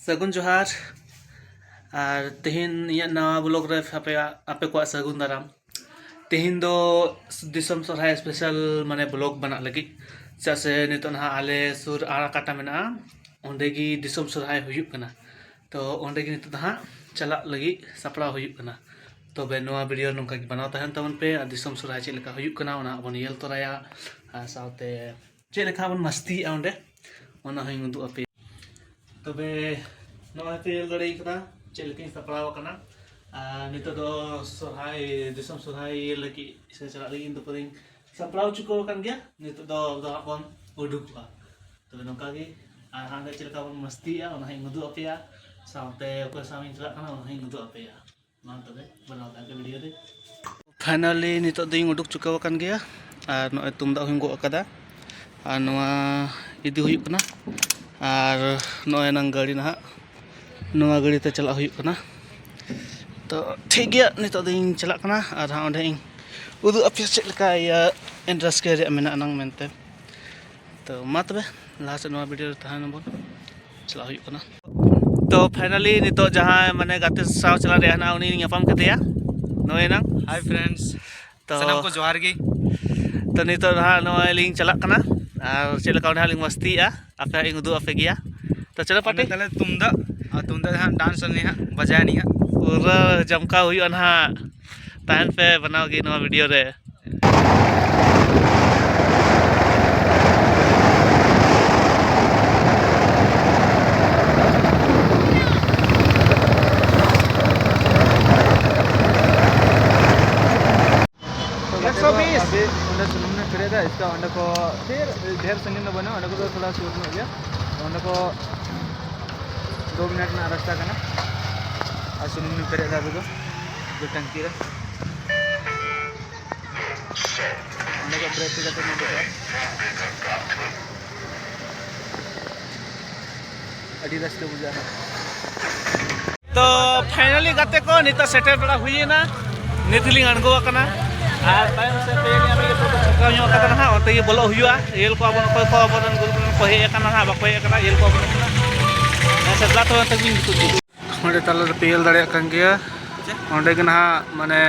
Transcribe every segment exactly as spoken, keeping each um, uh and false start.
ᱥᱟᱹᱜᱩᱱ ᱡᱚᱦᱟᱨ᱾ ᱟᱨ ᱛᱮᱦᱮᱧ ᱤᱧᱟᱹᱜ ᱱᱟᱣᱟ ᱵᱞᱚᱜ ᱨᱮ ᱟᱯᱮᱭᱟᱜ, ᱟᱯᱮ ᱠᱚᱣᱟᱜ ᱥᱟᱹᱜᱩᱱ ᱫᱟᱨᱟᱢ᱾ ᱛᱮᱦᱮᱧ ᱫᱚ ᱫᱤᱥᱚᱢ ᱥᱚᱨᱦᱟᱭ ᱥᱯᱮᱥᱟᱞ ᱢᱟᱱᱮ ᱵᱞᱚᱜ ᱵᱮᱱᱟᱜ ᱞᱟᱹᱜᱤᱫ, ᱪᱮᱫᱟᱜ ᱥᱮ ᱱᱤᱛᱚᱜ ᱱᱟᱦᱟᱜ ᱟᱞᱮ ᱥᱩᱨ ᱟᱲᱟ ᱠᱟᱴᱟ ᱢᱮᱱᱟᱜᱼᱟ, ᱚᱸᱰᱮ ᱜᱮ ᱫᱤᱥᱚᱢ ᱥᱚᱨᱦᱟᱭ ᱦᱩᱭᱩᱜ ᱠᱟᱱᱟ᱾ ᱛᱚ ᱚᱸᱰᱮ ᱜᱮ ᱱᱤᱛᱚᱜ ᱫᱚ ᱦᱟᱸᱜ ᱪᱟᱞᱟᱜ ᱞᱟᱹᱜᱤᱫ ᱥᱟᱯᱲᱟᱣ ᱦᱩᱭᱩᱜ ᱠᱟᱱᱟ᱾ ᱛᱚᱵᱮ ᱱᱚᱣᱟ ᱵᱷᱤᱰᱤᱭᱳ ᱱᱚᱝᱠᱟ ᱜᱮ ᱵᱮᱱᱟᱣ ᱛᱟᱦᱮᱱ ᱛᱟᱵᱚᱱ ᱯᱮ, ᱟᱨ ᱫᱤᱥᱚᱢ ᱥᱚᱨᱦᱟᱭ ᱪᱮᱫ ᱞᱮᱠᱟ ᱦᱩᱭᱩᱜ ᱠᱟᱱᱟ ᱚᱱᱟ ᱦᱚᱸ ᱵᱚᱱ ᱧᱮᱞ ᱛᱚᱨᱟᱭᱟ, ᱟᱨ ᱥᱟᱶᱛᱮ ᱪᱮᱫ ᱞᱮᱠᱟ ᱵᱚᱱ ᱢᱟᱥᱛᱤᱭᱮᱜᱼᱟ ᱚᱸᱰᱮ, ᱚᱱᱟ ᱦᱚᱸᱧ ᱩᱫᱩᱜ ᱟᱯᱮᱭᱟ᱾ ᱛᱚᱵᱮ ᱱᱚᱜᱼᱚᱭ ᱯᱮ ᱧᱮᱞ ᱫᱟᱲᱮᱭᱟᱜ ᱠᱟᱱᱟ ᱪᱮᱫ ᱞᱮᱠᱟᱧ ᱥᱟᱯᱲᱟᱣ ᱟᱠᱟᱱᱟ᱾ ᱟᱨ ᱱᱤᱛᱚᱜ ᱫᱚ ᱥᱚᱨᱦᱟᱭ, ᱫᱤᱥᱚᱢ ᱥᱚᱨᱦᱟᱭ ᱤᱭᱟᱹ ᱞᱟᱹᱜᱤᱫ ᱥᱮ ᱪᱟᱞᱟᱜ ᱞᱟᱹᱜᱤᱫ ᱤᱧ ᱫᱚ ᱯᱩᱨᱟᱹᱧ ᱥᱟᱯᱲᱟᱣ ᱪᱩᱠᱟᱹᱣ ᱟᱠᱟᱱ ᱜᱮᱭᱟ᱾ ᱱᱤᱛᱚᱜ ᱫᱚ ᱟᱫᱚ ᱦᱟᱸᱜ ᱵᱚᱱ ᱩᱰᱩᱠᱚᱜᱼᱟ᱾ ᱛᱚᱵᱮ ᱱᱚᱝᱠᱟ ᱜᱮ, ᱟᱨ ᱦᱟᱸᱰᱮ ᱪᱮᱫ ᱞᱮᱠᱟ ᱵᱚᱱ ᱢᱟᱥᱛᱤᱭᱮᱜᱼᱟ ᱚᱱᱟ ᱦᱚᱸᱧ ᱩᱫᱩᱜ ᱟᱯᱮᱭᱟ, ᱥᱟᱶᱛᱮ ᱚᱠᱚᱭ ᱥᱟᱶ ᱤᱧ ᱪᱟᱞᱟᱜ ᱠᱟᱱᱟ ᱚᱱᱟ ᱦᱚᱸᱧ ᱩᱫᱩᱜ ᱟᱯᱮᱭᱟ᱾ ᱢᱟ ᱛᱚᱵᱮ ᱵᱚᱞᱚ ᱠᱟᱜ ᱜᱮ ᱵᱷᱤᱰᱤᱭᱳ ᱨᱮ᱾ ᱯᱷᱟᱭᱱᱟᱞᱤ ᱱᱤᱛᱚᱜ ᱫᱚᱧ ᱩᱰᱩᱠ ᱪᱩᱠᱟᱹᱣ ᱟᱠᱟᱱ ᱜᱮᱭᱟ᱾ ᱟᱨ ᱱᱚᱜᱼᱚᱭ ᱛᱩᱢᱫᱟᱜ ᱦᱚᱸᱧ ᱜᱚᱜ ᱟᱠᱟᱫᱟ, ᱟᱨ ᱱᱚᱣᱟ ᱤᱫᱤ ᱦᱩᱭᱩᱜ ᱠᱟᱱᱟ᱾ ᱟᱨ ᱱᱚᱜᱼᱚᱭ ᱱᱟᱝ ᱜᱟᱹᱲᱤ ᱱᱟᱦᱟᱜ, ᱱᱚᱣᱟ ᱜᱟᱹᱲᱤ ᱛᱮ ᱪᱟᱞᱟᱜ ᱦᱩᱭᱩᱜ ᱠᱟᱱᱟ᱾ ᱛᱚ ᱴᱷᱤᱠ ᱜᱮᱭᱟ, ᱱᱤᱛᱚᱜ ᱫᱚᱧ ᱪᱟᱞᱟᱜ ᱠᱟᱱᱟ᱾ ᱟᱨ ᱦᱟᱸᱜ ᱚᱸᱰᱮ ᱤᱧ ᱩᱫᱩᱜ ᱟᱯᱮᱭᱟ ᱪᱮᱫ ᱞᱮᱠᱟ ᱤᱭᱟᱹ ᱮᱱ ᱨᱟᱹᱥᱠᱟᱹ ᱨᱮᱭᱟᱜ ᱢᱮᱱᱟᱜᱼᱟ ᱱᱟᱝ ᱢᱮᱱᱛᱮ᱾ ᱛᱚ ᱢᱟ ᱛᱚᱵᱮ, ᱞᱟᱦᱟ ᱥᱮᱫ ᱱᱚᱣᱟ ᱵᱷᱤᱰᱤᱭᱳ ᱨᱮ ᱛᱟᱦᱮᱱ ᱟᱵᱚᱱ, ᱪᱟᱞᱟᱜ ᱦᱩᱭᱩᱜ ᱠᱟᱱᱟ᱾ ᱛᱚ ᱯᱷᱟᱭᱱᱟᱞᱤ ᱱᱤᱛᱚᱜ ᱡᱟᱦᱟᱸᱭ ᱢᱟᱱᱮ ᱜᱟᱛᱮ ᱥᱟᱶ ᱪᱟᱞᱟᱜ ᱨᱮᱭᱟᱜ ᱦᱮᱱᱟᱜᱼᱟ, ᱩᱱᱤ ᱧᱟᱯᱟᱢ ᱠᱮᱫᱮᱭᱟ᱾ ᱱᱚᱜᱼᱚᱭ ᱱᱟᱝ᱾ ᱦᱟᱭ ᱯᱷᱨᱮᱱᱰᱥ, ᱛᱚ ᱥᱟᱱᱟᱢ ᱠᱚ ᱡᱚᱦᱟᱨ ᱜᱮ᱾ ᱛᱚ ᱱᱤᱛᱚᱜ ᱫᱚ ᱦᱟᱸᱜ ᱱᱚᱜᱼᱚᱭ ᱞᱤᱧ ᱪᱟᱞᱟᱜ ᱠᱟᱱᱟ, ᱟᱨ ᱪᱮᱫ ᱞᱮᱠᱟ ᱚᱸᱰᱮ ᱦᱟᱸᱜ ᱞᱤᱧ ᱢᱟᱥᱛᱤᱭᱮᱜᱼᱟ ᱟᱯᱮ ᱦᱟᱸᱜ ᱤᱧ ᱩᱫᱩᱜ ᱟᱯᱮ ᱜᱮᱭᱟ᱾ ᱛᱚ ᱪᱚᱞᱚ ᱚᱸᱰᱮ ᱯᱟᱴᱤ᱾ ᱛᱟᱦᱞᱮ ᱛᱩᱢᱫᱟᱜ, ᱟᱨ ᱛᱩᱢᱫᱟᱜ ᱨᱮ ᱦᱟᱸᱜ ᱰᱟᱱᱥ ᱟᱹᱞᱤᱧ ᱦᱟᱸᱜ, ᱵᱟᱡᱟᱭ ᱟᱹᱞᱤᱧ ᱦᱟᱸᱜ᱾ ᱯᱩᱨᱟᱹ ᱡᱚᱢᱠᱟᱣ ᱦᱩᱭᱩᱜᱼᱟ ᱱᱟᱦᱟᱜ, ᱛᱟᱦᱮᱱ ᱯᱮ ᱵᱮᱱᱟᱣ ᱜᱮ ᱱᱚᱣᱟ ᱵᱷᱤᱰᱤᱭᱳ ᱨᱮ᱾ ᱮᱠᱥᱚ ᱵᱤᱥ᱾ ᱟᱵᱤ ᱚᱸᱰᱮ ᱥᱩᱱᱩᱢ ᱞᱮ ᱯᱮᱨᱮᱡ ᱮᱫᱟ, ᱤᱥᱠᱟ ᱚᱸᱰᱮ ᱠᱚ ᱰᱷᱮᱨ, ᱰᱷᱮᱨ ᱥᱟᱺᱜᱤᱧ ᱫᱚ ᱵᱟᱹᱱᱩᱜᱼᱟ, ᱚᱸᱰᱮ ᱠᱚᱫᱚ ᱛᱷᱚᱲᱟ ᱥᱩᱨ ᱧᱚᱜ ᱜᱮᱭᱟ᱾ ᱚᱸᱰᱮ ᱠᱚ ᱫᱩ ᱢᱤᱱᱤᱴ ᱨᱮᱱᱟᱜ ᱨᱟᱥᱛᱟ ᱠᱟᱱᱟ᱾ ᱟᱨ ᱥᱩᱱᱩᱢ ᱞᱮ ᱯᱮᱨᱮᱡ ᱮᱫᱟ ᱟᱵᱚ ᱫᱚ, ᱫᱩ ᱴᱟᱝᱠᱤ ᱨᱮ᱾ ᱚᱸᱰᱮ ᱠᱚ ᱵᱨᱮᱠ ᱠᱟᱛᱮ ᱱᱚᱰᱮ ᱠᱚ ᱟᱹᱰᱤ ᱨᱟᱹᱥᱠᱟᱹ ᱵᱩᱡᱷᱟᱹᱜᱼᱟ᱾ ᱛᱚ ᱯᱷᱟᱭᱱᱟᱞᱤ ᱜᱟᱛᱮ ᱠᱚ, ᱱᱤᱛᱚᱜ ᱥᱮᱴᱮᱨ ᱵᱟᱲᱟ ᱦᱩᱭᱮᱱᱟ᱾ ᱱᱤᱛ ᱞᱤᱧ ᱟᱬᱜᱚ ᱟᱠᱟᱱᱟ᱾ ᱟᱨ ᱛᱟᱭᱚᱢ ᱥᱮᱫ ᱯᱮ ᱧᱮᱞ ᱧᱟᱢᱟ, ᱡᱚᱛᱚ ᱠᱚ ᱪᱷᱟᱠᱟᱣ ᱧᱚᱜ ᱟᱠᱟᱫᱟ ᱱᱟᱦᱟᱜ, ᱚᱱᱛᱮ ᱜᱮ ᱵᱚᱞᱚᱜ ᱦᱩᱭᱩᱜᱼᱟ᱾ ᱧᱮᱞ ᱠᱚᱣᱟ ᱵᱚᱱ ᱚᱠᱚᱭ ᱠᱚ ᱟᱵᱚᱨᱮᱱ ᱜᱩᱨᱩ ᱜᱚᱢᱠᱮ ᱠᱚ ᱦᱮᱡ ᱟᱠᱟᱱᱟ ᱱᱟᱦᱟᱜ, ᱵᱟᱠᱚ ᱦᱮᱡ ᱟᱠᱟᱱᱟ, ᱧᱮᱞ ᱠᱚᱣᱟ ᱵᱚᱱ ᱱᱟᱦᱟᱜ᱾ ᱪᱟᱞᱟᱣ ᱛᱚᱨᱟ ᱛᱮᱜᱮᱧ ᱩᱫᱩᱜ ᱟᱹᱧ᱾ ᱚᱸᱰᱮ ᱛᱟᱞᱟ ᱨᱮ ᱯᱮ ᱧᱮᱞ ᱫᱟᱲᱮᱭᱟᱜ ᱠᱟᱱ ᱜᱮᱭᱟ᱾ ᱚᱸᱰᱮ ᱜᱮ ᱱᱟᱦᱟᱜ ᱢᱟᱱᱮ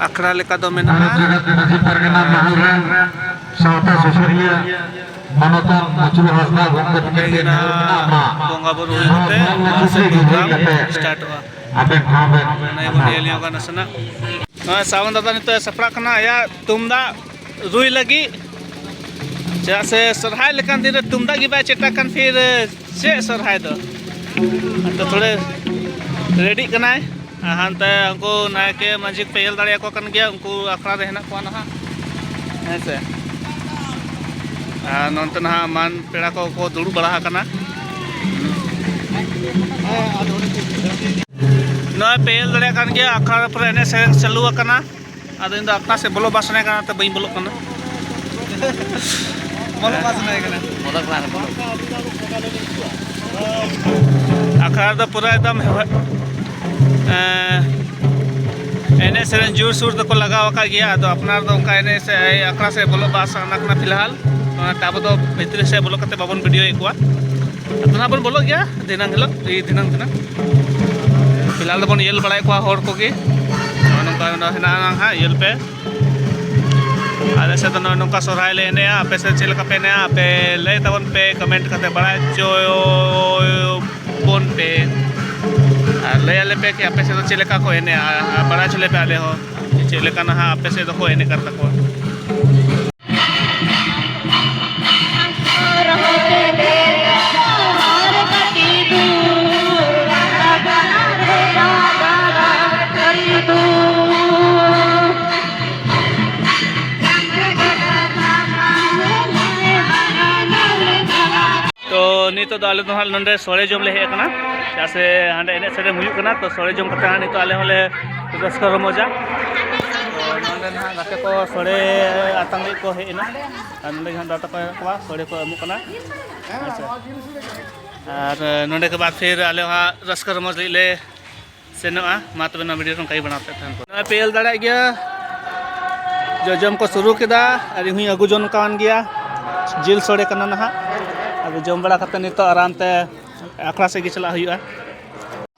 ᱟᱠᱷᱲᱟ ᱞᱮᱠᱟ ᱫᱚ ᱢᱮᱱᱟᱜᱼᱟ᱾ ᱡᱟᱹᱜᱟᱛ ᱡᱟᱹᱜᱟᱛ ᱯᱟᱨᱜᱟᱱᱟ ᱢᱟᱦᱟᱞ ᱨᱮᱱ ᱥᱟᱶᱛᱟ ᱥᱩᱥᱟᱹᱨᱤᱭᱟᱹ ᱢᱟᱱᱚᱛᱟᱱ ᱢᱩᱪᱩ ᱦᱟᱸᱥᱫᱟ ᱜᱚᱢᱠᱮ ᱛᱟᱹᱠᱤᱱ ᱚᱸᱰᱮ ᱜᱮ ᱴᱷᱮᱱ ᱱᱟᱦᱟᱜ ᱢᱮᱱᱟᱜᱼᱟ᱾ ᱵᱚᱸᱜᱟ ᱵᱩᱨᱩ ᱦᱩᱭ ᱠᱟᱛᱮ ᱱᱚᱣᱟ ᱥᱮ ᱯᱨᱳᱜᱨᱟᱢ ᱥᱴᱟᱨᱴᱚᱜᱼᱟ᱾ ᱟᱵᱮᱱ ᱦᱚᱸ ᱵᱮᱱ ᱚᱱᱟ ᱜᱮᱵᱚᱱ ᱧᱮᱞ ᱧᱚᱜᱟ ᱱᱟᱥᱮᱱᱟᱜ᱾ ᱱᱚᱜᱼᱚᱭ ᱥᱟᱣᱚᱱ ᱫᱟᱫᱟ ᱱᱤᱛᱚᱜ ᱮ ᱥᱟᱯᱲᱟᱜ ᱠᱟᱱᱟ ᱟᱭᱟᱜ ᱛᱩᱢᱫᱟᱜ ᱨᱩᱭ ᱞᱟᱹᱜᱤᱫ᱾ ᱪᱮᱫᱟᱜ ᱥᱮ ᱥᱚᱨᱦᱟᱭ ᱞᱮᱠᱟᱱ ᱫᱤᱱ ᱨᱮ ᱛᱩᱢᱫᱟᱜ ᱜᱮ ᱵᱟᱭ ᱪᱮᱴᱟᱜ ᱠᱟᱱ, ᱯᱷᱤᱨ ᱪᱮᱫ ᱥᱚᱨᱦᱟᱭ ᱫᱚ? ᱟᱫᱚ ᱛᱷᱚᱲᱮ ᱨᱮᱰᱤᱜ ᱠᱟᱱᱟᱭ᱾ ᱟᱨ ᱦᱟᱱᱛᱮ ᱩᱱᱠᱩ ᱱᱟᱭᱠᱮ ᱢᱟᱹᱡᱷᱤ ᱠᱚᱯᱮ ᱧᱮᱞ ᱫᱟᱲᱮᱭᱟᱠᱚ ᱠᱟᱱ ᱜᱮᱭᱟ, ᱩᱱᱠᱩ ᱟᱠᱷᱲᱟ ᱨᱮ ᱦᱮᱱᱟᱜ ᱠᱚᱣᱟ ᱱᱟᱦᱟᱜ, ᱦᱮᱸ ᱥᱮ᱾ ᱟᱨ ᱱᱚᱱᱛᱮ ᱱᱟᱦᱟᱜ ᱢᱟᱱ ᱯᱮᱲᱟ ᱠᱚ ᱠᱚ ᱫᱩᱲᱩᱵ ᱵᱟᱲᱟ ᱟᱠᱟᱱᱟ᱾ ᱱᱚᱣᱟ ᱯᱮ ᱧᱮᱞ ᱫᱟᱲᱮᱭᱟᱜ ᱠᱟᱱ ᱜᱮᱭᱟ, ᱟᱠᱷᱲᱟ ᱯᱩᱨᱟᱹ ᱮᱱᱮᱡ ᱥᱮᱨᱮᱧ ᱪᱟᱹᱞᱩ ᱟᱠᱟᱱᱟ᱾ ᱟᱫᱚ ᱤᱧ ᱫᱚ ᱟᱠᱷᱲᱟ ᱥᱮᱫ ᱵᱚᱞᱚ ᱵᱟᱝ ᱥᱟᱱᱟᱭ ᱠᱟᱱᱟ, ᱛᱚ ᱵᱟᱹᱧ ᱵᱚᱞᱚᱜ ᱠᱟᱱᱟ᱾ ᱵᱚᱞᱚ ᱵᱟᱝ ᱥᱟᱱᱟᱭ ᱠᱟᱱᱟ᱾ ᱵᱚᱞᱚ ᱠᱟᱱᱟ, ᱵᱚᱞᱚ᱾ ᱟᱠᱷᱲᱟ ᱫᱚ ᱯᱩᱨᱟᱹ ᱮᱠᱫᱚᱢ, ᱮᱸ, ᱮᱱᱮᱡ ᱥᱮᱨᱮᱧ ᱡᱳᱨᱥᱳᱨ ᱫᱚᱠᱚ ᱞᱟᱜᱟᱣ ᱟᱠᱟᱫ ᱜᱮᱭᱟ᱾ ᱟᱫᱚ ᱟᱯᱱᱟᱨ ᱫᱚ ᱚᱱᱠᱟ ᱮᱱᱮᱡ ᱥᱮ ᱟᱠᱷᱲᱟ ᱥᱮᱫ ᱵᱚᱞᱚᱜ ᱵᱟᱝ ᱥᱟᱱᱟ ᱠᱟᱱᱟ ᱯᱷᱤᱞᱦᱟᱞ᱾ ᱚᱱᱟᱛᱮ ᱟᱵᱚ ᱫᱚ ᱵᱷᱤᱛᱨᱤ ᱥᱮᱫ ᱵᱚᱞᱚ ᱠᱟᱛᱮ ᱵᱟᱵᱚᱱ ᱵᱷᱤᱰᱤᱭᱳᱭᱮᱫ ᱠᱚᱣᱟ᱾ ᱟᱫᱚ ᱱᱟᱦᱟᱜ ᱵᱚᱱ ᱵᱚᱞᱚᱜ ᱜᱮᱭᱟ ᱫᱷᱤᱱᱟᱹᱝ ᱦᱤᱞᱳᱜ, ᱮᱭ ᱫᱷᱤᱱᱟᱹᱝ, ᱫᱷᱤᱱᱟᱹᱝ᱾ ᱯᱷᱤᱞᱦᱟᱞ ᱫᱚᱵᱚᱱ ᱧᱮᱞ ᱵᱟᱲᱟᱭᱮᱫ ᱠᱚᱣᱟ ᱦᱚᱲ ᱠᱚᱜᱮ᱾ ᱱᱚᱜᱼᱚ ᱱᱚᱝᱠᱟ ᱦᱮᱱᱟᱜᱼᱟ ᱱᱟᱦᱟᱜ, ᱧᱮᱞ ᱯᱮ᱾ ᱟᱞᱮ ᱥᱮᱫ ᱫᱚ ᱱᱚᱜᱼᱚ ᱱᱚᱝᱠᱟ ᱥᱚᱨᱦᱟᱭ ᱞᱮ ᱮᱱᱮᱡᱼᱟ᱾ ᱟᱯᱮ ᱥᱮᱫ ᱪᱮᱫ ᱞᱮᱠᱟ ᱯᱮ ᱮᱱᱮᱡᱼᱟ? ᱟᱯᱮ ᱞᱟᱹᱭ ᱛᱟᱵᱚᱱ ᱯᱮ, ᱠᱚᱢᱮᱱᱴ ᱠᱟᱛᱮ ᱵᱟᱲᱟᱭ ᱦᱚᱪᱚ ᱵᱚᱱ ᱯᱮ᱾ ᱟᱨ ᱞᱟᱹᱭ ᱟᱞᱮ ᱯᱮ ᱠᱤ ᱟᱯᱮ ᱥᱮᱫ ᱫᱚ ᱪᱮᱫ ᱞᱮᱠᱟ ᱠᱚ ᱮᱱᱮᱡᱼᱟ? ᱟᱨ ᱵᱟᱲᱟᱭ ᱦᱚᱪᱚ ᱞᱮ ᱯᱮ ᱟᱞᱮ ᱦᱚᱸ, ᱪᱮᱫ ᱞᱮᱠᱟ ᱱᱟᱦᱟᱜ ᱟᱯᱮ ᱥᱮᱫ ᱫᱚᱠᱚ ᱮᱱᱮᱡ ᱠᱟᱱ ᱛᱟᱠᱚᱣᱟ᱾ ᱛᱚ ᱱᱤᱛᱚᱜ ᱫᱚ ᱟᱞᱮ ᱫᱚ ᱦᱟᱸᱜ ᱱᱚᱰᱮ ᱥᱚᱲᱮ ᱡᱚᱢ ᱞᱮ ᱦᱮᱡ ᱟᱠᱟᱱᱟ, ᱪᱮᱫᱟᱜ ᱥᱮ ᱦᱟᱸᱰᱮ ᱮᱱᱮᱡ ᱥᱮᱨᱮᱧ ᱦᱩᱭᱩᱜ ᱠᱟᱱᱟ᱾ ᱛᱚ ᱥᱚᱲᱮ ᱡᱚᱢ ᱠᱟᱛᱮ ᱦᱟᱸᱜ ᱱᱤᱛᱚᱜ ᱟᱞᱮ ᱦᱚᱸᱞᱮ ᱨᱟᱹᱥᱠᱟᱹ ᱨᱚᱢᱚᱡᱟ᱾ ᱛᱚ ᱱᱚᱰᱮ ᱱᱟᱦᱟᱜ ᱜᱟᱛᱮ ᱠᱚ ᱥᱚᱲᱮ ᱟᱛᱟᱝ ᱞᱟᱹᱜᱤᱫ ᱠᱚ ᱦᱮᱡ ᱮᱱᱟ, ᱟᱨ ᱱᱚᱰᱮ ᱜᱮ ᱦᱟᱸᱜ ᱫᱟᱫᱟ ᱛᱟᱠᱚ ᱦᱮᱱᱟᱜ ᱠᱚᱣᱟ, ᱥᱚᱲᱮ ᱠᱚ ᱮᱢᱚᱜ ᱠᱟᱱᱟ, ᱦᱮᱸ ᱥᱮ᱾ ᱟᱨ ᱱᱚᱰᱮ ᱠᱷᱚᱱ ᱵᱟᱫ ᱯᱷᱤᱨ ᱟᱞᱮ ᱦᱚᱸ ᱦᱟᱸᱜ ᱨᱟᱹᱥᱠᱟᱹ ᱨᱚᱢᱚᱡᱽ ᱞᱟᱹᱜᱤᱫ ᱞᱮ ᱥᱮᱱᱚᱜᱼᱟ᱾ ᱢᱟ ᱛᱚᱵᱮ ᱱᱚᱣᱟ ᱵᱷᱤᱰᱤᱭᱳ ᱱᱚᱝᱠᱟ ᱜᱮ ᱵᱮᱱᱟᱣ ᱛᱮ ᱛᱟᱦᱮᱱ ᱯᱮ᱾ ᱱᱚᱜᱼᱚᱭ ᱯᱮ ᱧᱮᱞ ᱫᱟᱲᱮᱭᱟᱜ ᱜᱮᱭᱟ, ᱡᱚᱡᱚᱢ ᱠᱚ ᱥᱩᱨᱩ ᱠᱮᱫᱟ ᱟᱨ ᱤᱧ ᱦᱚᱸᱧ ᱟᱹᱜᱩ ᱡᱚᱝ ᱠᱟᱱ ᱜᱮᱭᱟ᱾ ᱡᱤᱞ ᱥᱚᱲᱮ ᱠᱟᱱᱟ ᱱᱟᱦᱟᱜ, ᱟᱨ ᱡᱚᱢ ᱵᱟᱲᱟ ᱠᱟᱛᱮ ᱱᱤᱛᱚᱜ ᱟᱨᱟᱢ ᱛᱮ ᱟᱠᱷᱲᱟ ᱥᱮᱫ ᱜᱮ ᱪᱟᱞᱟᱜ ᱦᱩᱭᱩᱜᱼᱟ᱾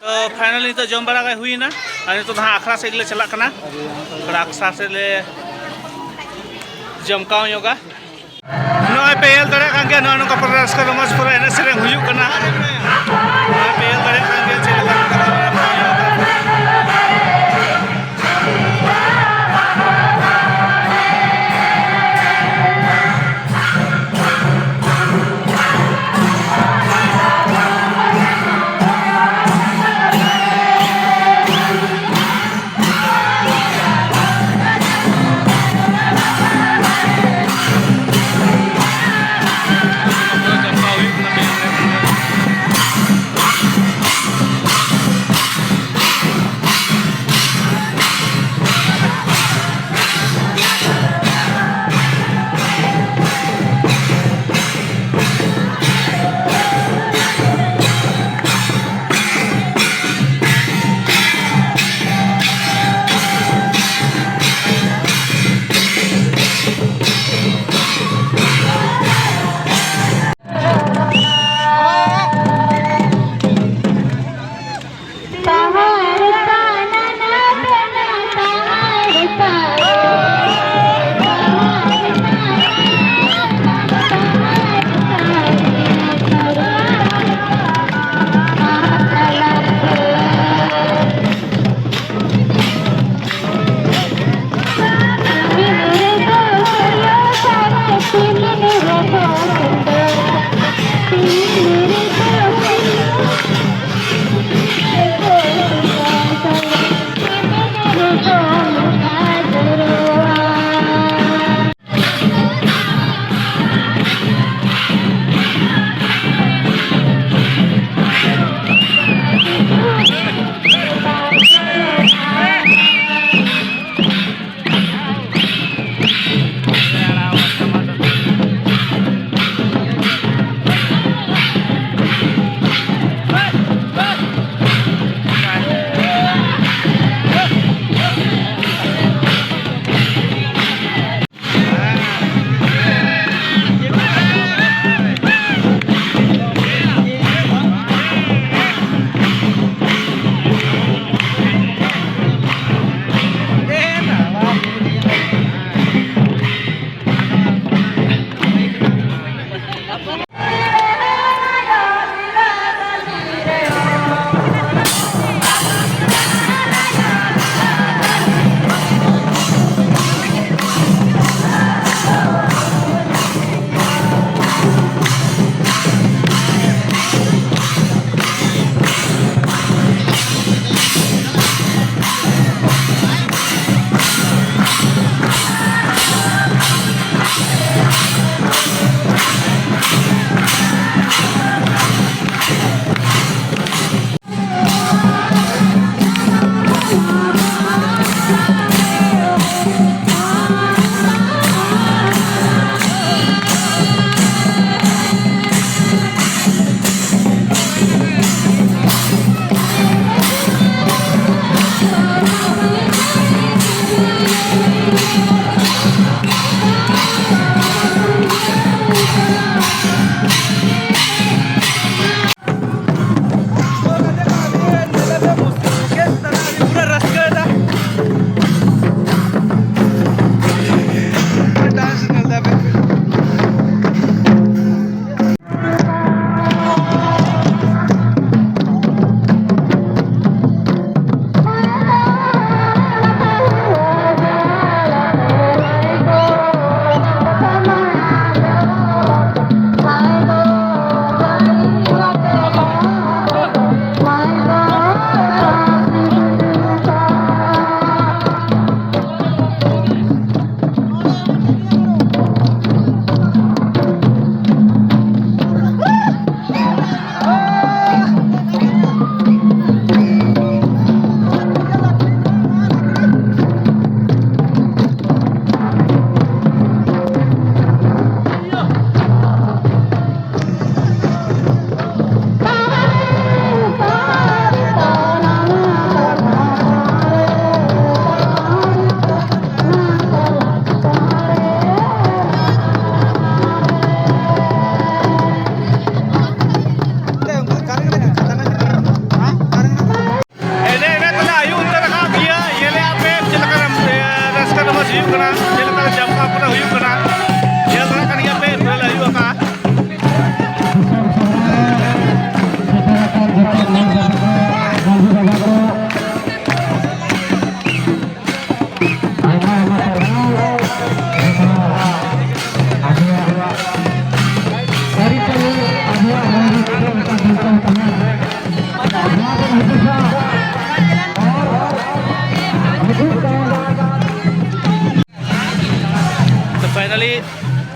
ᱛᱚ finally ᱱᱤᱛᱚᱜ ᱡᱚᱢ ᱵᱟᱲᱟ ᱦᱩᱭᱱᱟ, ᱟᱨ ᱱᱤᱛᱚᱜ ᱫᱚ ᱦᱟᱸᱜ ᱟᱠᱷᱲᱟ ᱥᱮᱫ ᱜᱮᱞᱮ ᱪᱟᱞᱟᱜ ᱠᱟᱱᱟ᱾ ᱛᱷᱚᱲᱟ ᱟᱠᱷᱲᱟ ᱥᱮᱫ ᱞᱮ ᱡᱚᱢᱠᱟᱣ ᱧᱚᱜᱟ᱾ ᱱᱚᱜᱼᱚᱭ ᱯᱮ ᱧᱮᱞ ᱫᱟᱲᱮᱭᱟᱜ ᱠᱟᱱ ᱜᱮᱭᱟ, ᱱᱚᱜᱼᱚᱭ ᱱᱚᱝᱠᱟ ᱯᱩᱨᱟᱹ ᱨᱟᱹᱥᱠᱟᱹ ᱨᱚᱢᱚᱡᱽ ᱯᱩᱨᱟᱹ ᱮᱱᱮᱡ ᱥᱮᱨᱮᱧ ᱦᱩᱭᱩᱜ ᱠᱟᱱᱟ᱾ ᱱᱚᱜᱼᱚᱭ ᱯᱮ ᱧᱮᱞ ᱫᱟᱲᱮᱭᱟᱜ ᱠᱟᱱ ᱜᱮᱭᱟ ᱪᱮᱫ ᱞᱮᱠᱟ ᱱᱚᱝᱠᱟ ᱯᱩᱨᱟᱹ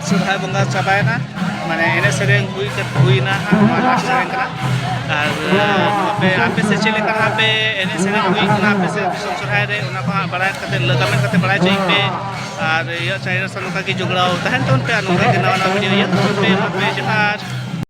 ᱥᱚᱨᱦᱟᱭ ᱵᱚᱸᱜᱟ ᱪᱟᱵᱟᱭᱮᱱᱟ, ᱢᱟᱱᱮ ᱮᱱᱮᱡ ᱥᱮᱨᱮᱧ ᱦᱩᱭ ᱠᱟᱛᱮ ᱦᱩᱭᱱᱟ ᱦᱟᱸᱜ, ᱱᱚᱣᱟ ᱞᱟᱥᱴ ᱥᱮᱨᱮᱧ ᱠᱟᱱᱟ᱾ ᱟᱨ ᱟᱯᱮ ᱟᱯᱮ ᱥᱮᱫ ᱪᱮᱫ ᱞᱮᱠᱟ ᱦᱟᱸᱜ ᱯᱮ ᱮᱱᱮᱡ ᱥᱮᱨᱮᱧ ᱦᱩᱭᱩᱜ ᱠᱟᱱᱟ ᱟᱯᱮ ᱥᱮᱫ ᱫᱤᱥᱚᱢ ᱥᱚᱨᱦᱟᱭ ᱨᱮ, ᱚᱱᱟ ᱠᱚ ᱦᱟᱸᱜ ᱵᱟᱲᱟᱭ ᱠᱟᱛᱮ ᱠᱚᱢᱮᱱᱴ ᱠᱟᱛᱮ ᱵᱟᱲᱟᱭ ᱦᱚᱪᱚᱭ ᱯᱮ᱾ ᱟᱨ ᱤᱭᱟᱹ ᱪᱮᱱᱮᱞ ᱥᱟᱶ ᱱᱚᱝᱠᱟ ᱜᱮ ᱡᱚᱜᱽᱲᱟᱣ ᱛᱟᱦᱮᱱ ᱛᱟᱵᱚᱱ ᱯᱮ, ᱟᱨ ᱱᱚᱝᱠᱟ ᱜᱮ ᱱᱟᱣᱟ ᱱᱟᱣᱟ ᱵᱷᱤᱰᱤᱭᱳ ᱤᱭᱟᱹ ᱛᱟᱵᱚᱱ ᱯᱮ᱾ ᱢᱟ ᱛᱚᱵᱮ ᱡᱚᱦᱟᱨ᱾